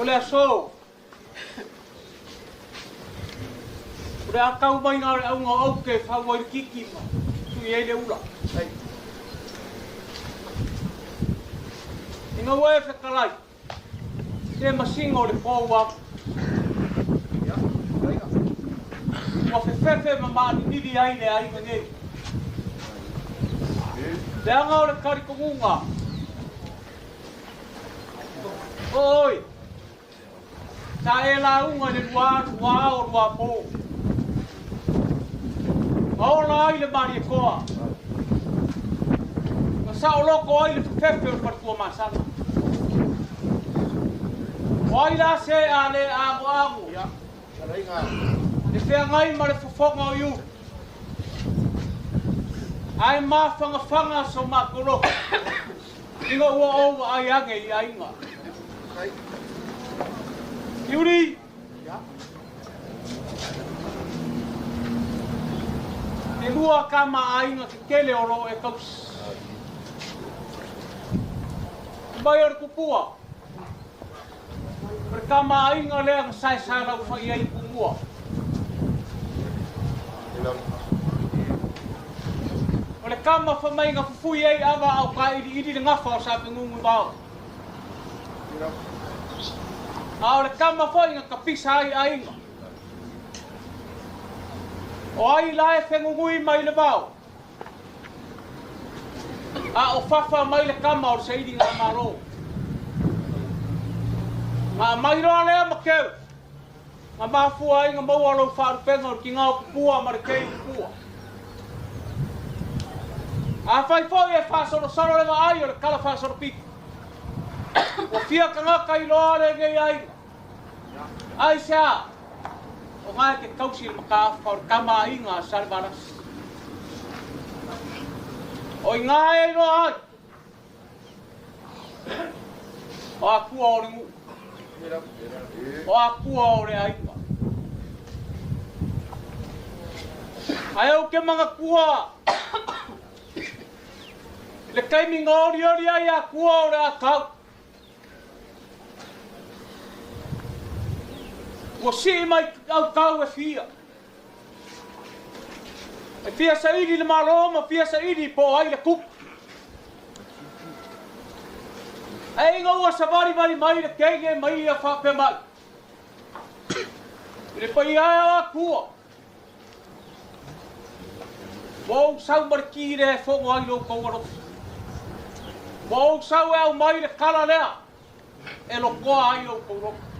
O le aso, o le a tau mai na o le auga o aute e fau ai le kiki ma tui ai le ula. Ina ua e fetalai, te masina o le po ua ua fefefe ma maaninili ai le aiga nei. Leaga o le talitonuga, o oi, sa e lauga i le lua alu lua ao lua po. Na ola ai le Malietoa, na saoloto ai le fefefe o le Faletuamasaga. O ai la se a le agoago le feagai ma le fofoga o Iuli, ae mafanafana so matou loto ina ua ou vaai ane i aiga. Iuli, e lua tama aiga tetele o lo o e tausi. Mai o le tupua, o le tama aiga lea na saesaelaufai ai i Pumua. O le tama fai mai na fufui ai ava a o tailiili le gafa o Sapeguguivao. A o le tama foi na tapisa ai aiga. O ai la e fegugui mai le vao, a o fafa mai le tama o le saili ngā malo. Ngā mai loa lea ma keu, ngā mafua ai ngā maua lou whaarupenga o le ki ngā o pupua ma le kei pupua. A whai foi e whaasorosoro le vaai o le kala whaasoropito. Ua fia tagata i loa le nei aiga. Ai se a, o ngā e te tausi le mataafa o le tama aiga a Salevalasi. O i ngā e iloa ai, o akua o le nuu, o akua o le aiga. Ae ou te manatua le taimi na olioli ai akua o le akau. Ua sii mai aukau e fia. E fia saili le malo ma fia saili po o ai le kupu. Ae ina ua savalivali mai le teine ma ia faapea mai, I le paia e o Atua, ua ou sau ma le ki lea e fono ai lo outou alofa. Ua ou sau e aumai le kala lea e lokoa ai lo outou loto.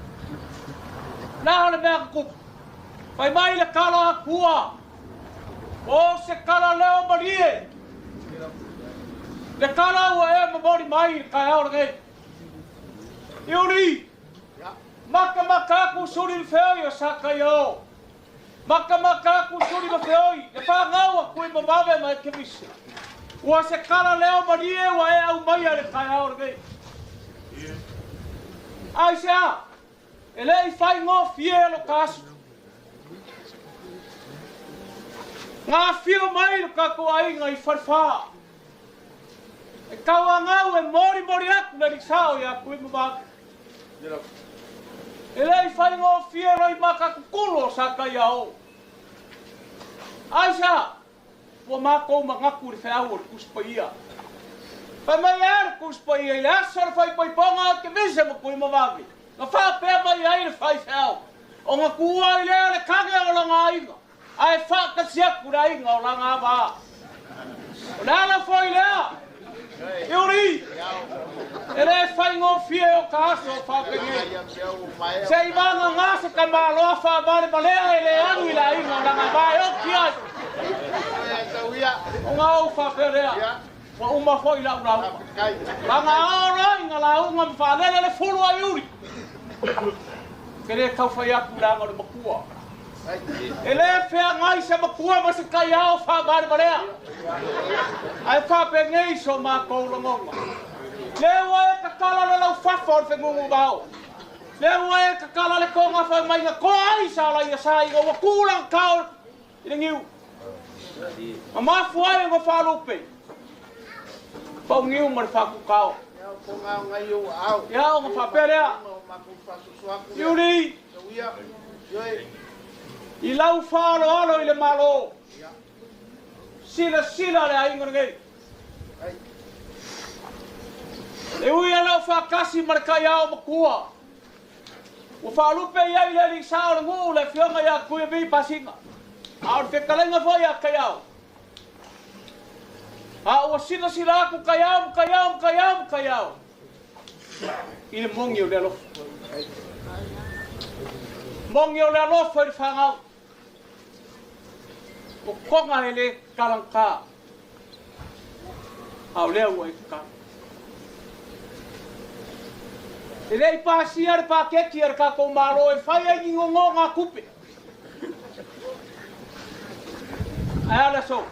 O le a le mea tutupu? Fai mai le kala Atua, o se kala leo malie. Le kala ua e momoli mai i le taeao lenei. Iuli, makamaka aku suli le feoi o Sakaia o. Makamaka aku suli ma feoi, le whangau a kui mamawe ma e kemisi. Ua se kala leo malie ua e aumaia le taeao lenei. Ai se a, e le i whaingofie lo ka aso. Ngā whio mai lo kako aiga i wharewhā. E kauangau e morimori aku le risao ia kui mamawe. E le i whaingofie roi maka kukulu o Sakaia o. Ai se a, ua mākou manatu i le feau o le Tusi Paia. Fai mai e le Tusi Paia i le aso o le faipaipoga o te vise ma kui mavavi, na faapea mai ai le faifeau, ona tuua ai lea o le kage o lona aiga, ae faatasi atu le aiga o lana ava. O le ala foi lea, Iuri, e le faigofie o ka aso o faapenei. Se i vagagā se tamaloa faavalevalea e le alu i le aiga o lana ava e oki ai. O ngā ou faapea lea, ua uma foi lau lauga. Lana ao loa i ngā lauga ma faalele le fulu a Iuri. Ke le tau whai atu leaga o le makua. E le feagai se makua ma se taiao faavalevalea. Ae faapenei so matou lagona. Le ua e tatala le laufafa o le fegugu vao. Le ua e tatala le toga fai mai na toa ai sa laia sa ina ua tulaga kao i le niu. Ma mafua ai ona faalupe. Pauniu ma le faakukao. Ia ona faapea lea. Iuli, i lau faaaloalo i le Malo, silasila le aiga lenei. E ui e le o faatasi ma le taiao matua, ua faalupe i ai le alii sao o le nuu le afioga ia Tuiavi Pasina, a o le fetalaiga foi ia Taiao. A ua silasila atu Taiao ma Taiao ma Taiao ma Taiao i le moni o le alofa. Moni o le alofa i le fanau. O toga e le talagata, a o lea ua e tatalo. E le i pasia le paketi a le tatou Malo e fai ai ni nonogatupe. Ae a le aso?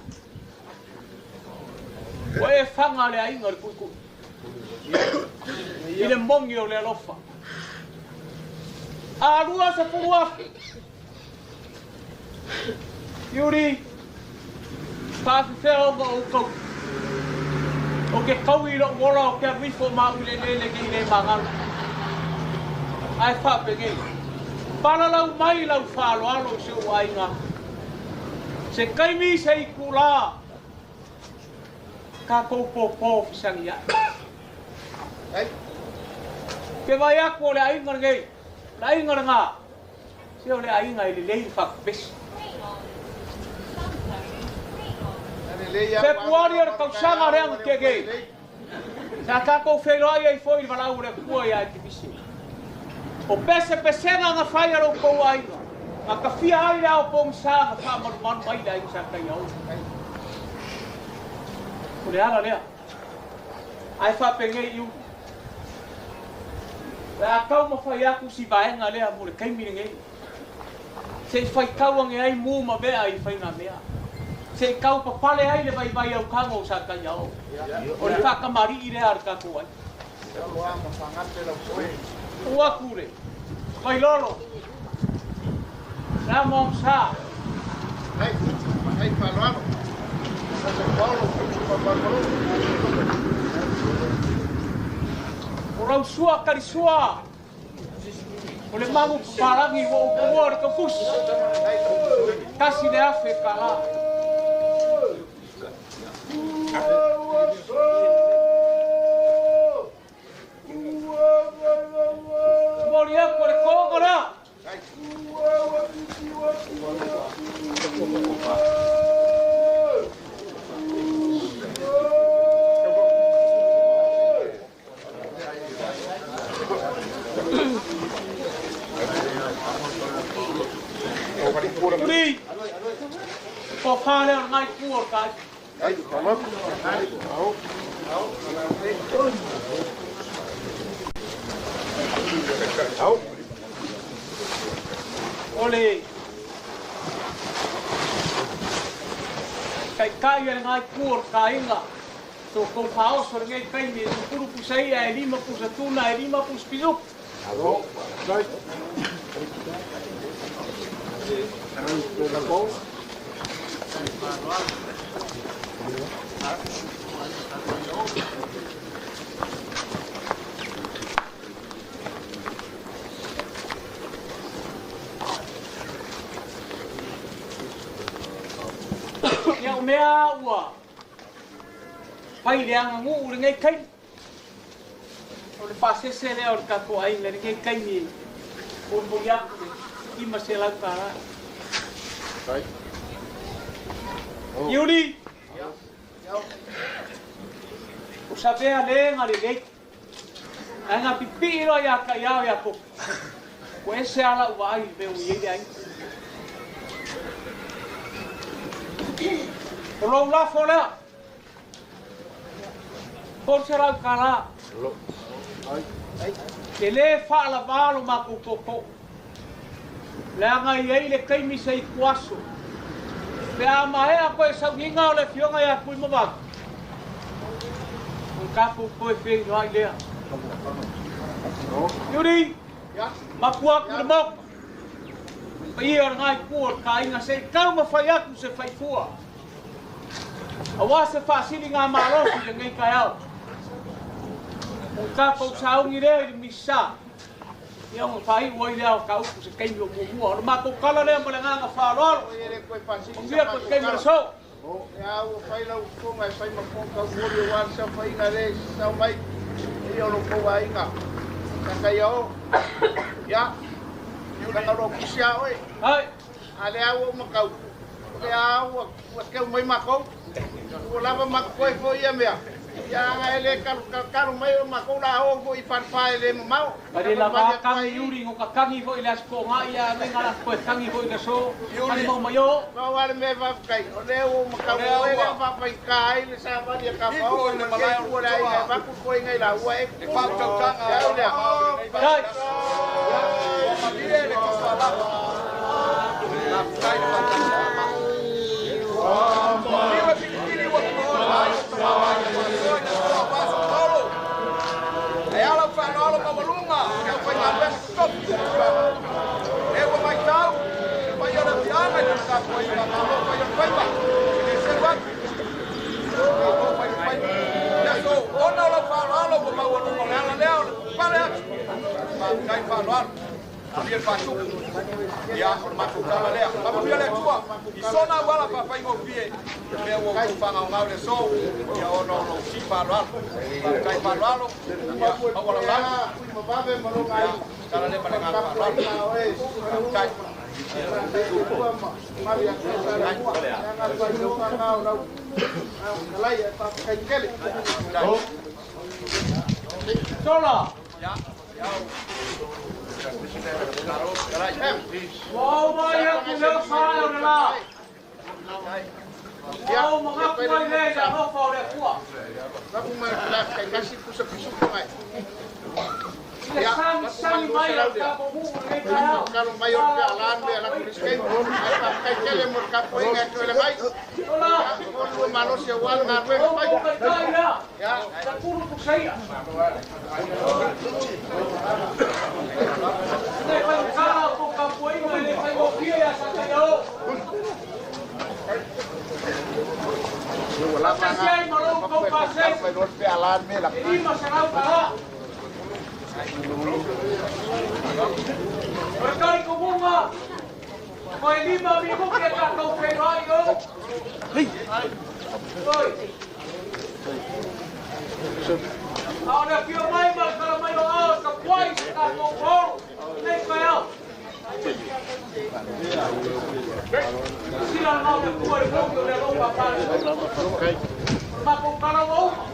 Ua e faga le aiga o le tuitui i le moni o le alofa. A 20,000 Iuli, faafefea ona ou tau Ou te taui i lou ola ou te alu ifo ma au i le eleele nei le magalo. Ae faapenei, palalau mai lau faaaloalo i si ou aiga. Se taimi se itulā tatou pōpō fesagiai. Te vaai atu o le aiga lenei, le aiga lena, se o le aiga e lelei le faapepesi. Fepuari o le tausaga lea na tea nei, sa tatou feiloai ai foi i le valaau a le Atua ia Etivise. O pesepesega na fai a lo outou aiga, na tafia ai le ao pogisa na faamalumalu ai le aiga sa Taiaoa. O le ala lea. Ae faapenei Iuli, o le a taumafai atu si vaega lea mo le taimi lenei, se i faitau ane ai mu ma mea i faigamea, se i taupapale ai le vaivai autago o Sataiao. O le faatamalii lea a le tatou aiga. Tuu atu le Vailolo, le amo amosa. O lau sua talisua, o le malu papalagi ua ou pua o le tautusi, $1,000. Momoli atu o le toga lea. Uli, tofa lea o le ngai pua o le tai. O le taitai a le itu o le aiga, so kou faaoso lenei taimi e 10 pusa i'a, e 5 pusa tuna, e 5 pusa pisupu. Ia o mea ua fai le aganuu lenei taimi. O le pasese lea o le tatou aiga i lenei taimi e molimoli atu le $500. Iuli, o Savea le ga lelei, ae ga pipii loa ia Taiao ia Kofi, ua ese lava lau vaai i le mea ua i ai le aiga. O lou lafo lea. $300. E le faalavā lo matou tootoo, leaga e i ai le taimi se itu aso, pe a maea toe sauniga o le afioga ia Tuimavave, ona tatou toe feiloai lea. Iuli, mapu atu i le Maota, paia o lena itu o le aiga se i taumafai atu se faifua. Aua se faasiliga malosi i lenei taeao. O tatou sauni lea i le Misa. Ia ona faaiu ai lea o ta upu se taimi o muamua. O le matou tala lea ma le agaga faaaloalo. Manuia toe taimi o le aso. Ia ua fai lau fofoga e fai ma fofoga taumoli aua le saofaiga lea e sao mai i o lo tou aiga. Sakaiao. Ia, leaga o lou tusi a oe. Ai. A lea ua ou matau, o lea ua teu mai matou. Ua lava matotoe foi ia mea. Ia aga e le kalu mai o matou la o foi i falefa e le mamao. Mali lava kagi Iuli no ka kagi foi le aso togai ia me ngala koe kagi foi le aso. Kagi mau mai o. Pau lava le mea faafetai, o lea ua ou matau o oe lea e faafaigata ai le savali a Kapao ona te i tua le aiga e avatu le toega i laua e tutulu. Te au lea. Dai. E ala o faaaloalo maualuga i le aufaigaluega totofi. E ua matau le paia o le afioaga i lana tapuaiga, malo fai o le faiva, e le selu atu. Malo fai o le faiva. Le aso, ona o lau faaaloalo ua maualuga, o le ala lea o le pale atu. Faafetai le faaaloalo. Manuia le faatupu. Ia, o le matou tala lea. Faamanuia le Atua i sona auala faafaigofie mea ua outou faagaogao i le aso, ia ona o lou sii faaaloalo. Faafetai faaaloalo, ia maua lau lagi. Ia, tala lea ma le agaga faaaloalo. Faafetai. Sola. Ua ou vaai atu i le oso ae o le lā. Ua ou manatu ai lea i le alofa o le Atua. I le sagisagi mai o le tatou nuu i lenei taeao. Sola. O outou taitai lea, sa tulu tusaia. E le faigata la outou tapuaiga, e le faigofie ia Sataiao. Faatasi ai ma lo outou pasese e $500. O le talitonuga, toe 5 minute e tatou feiloai o. Oi. A o le afio mai ma le tala mai o ao e tapuai se tatou paolo i lenei taeao. Silasila le mau le Atua i le moni o le alofa a Palemene. O le matou tala ua uma.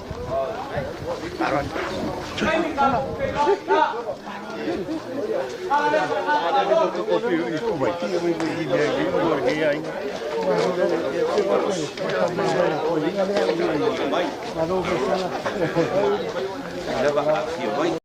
Taimi tatou feiloai i ina. Tala lea ma le agaga faaaloalo.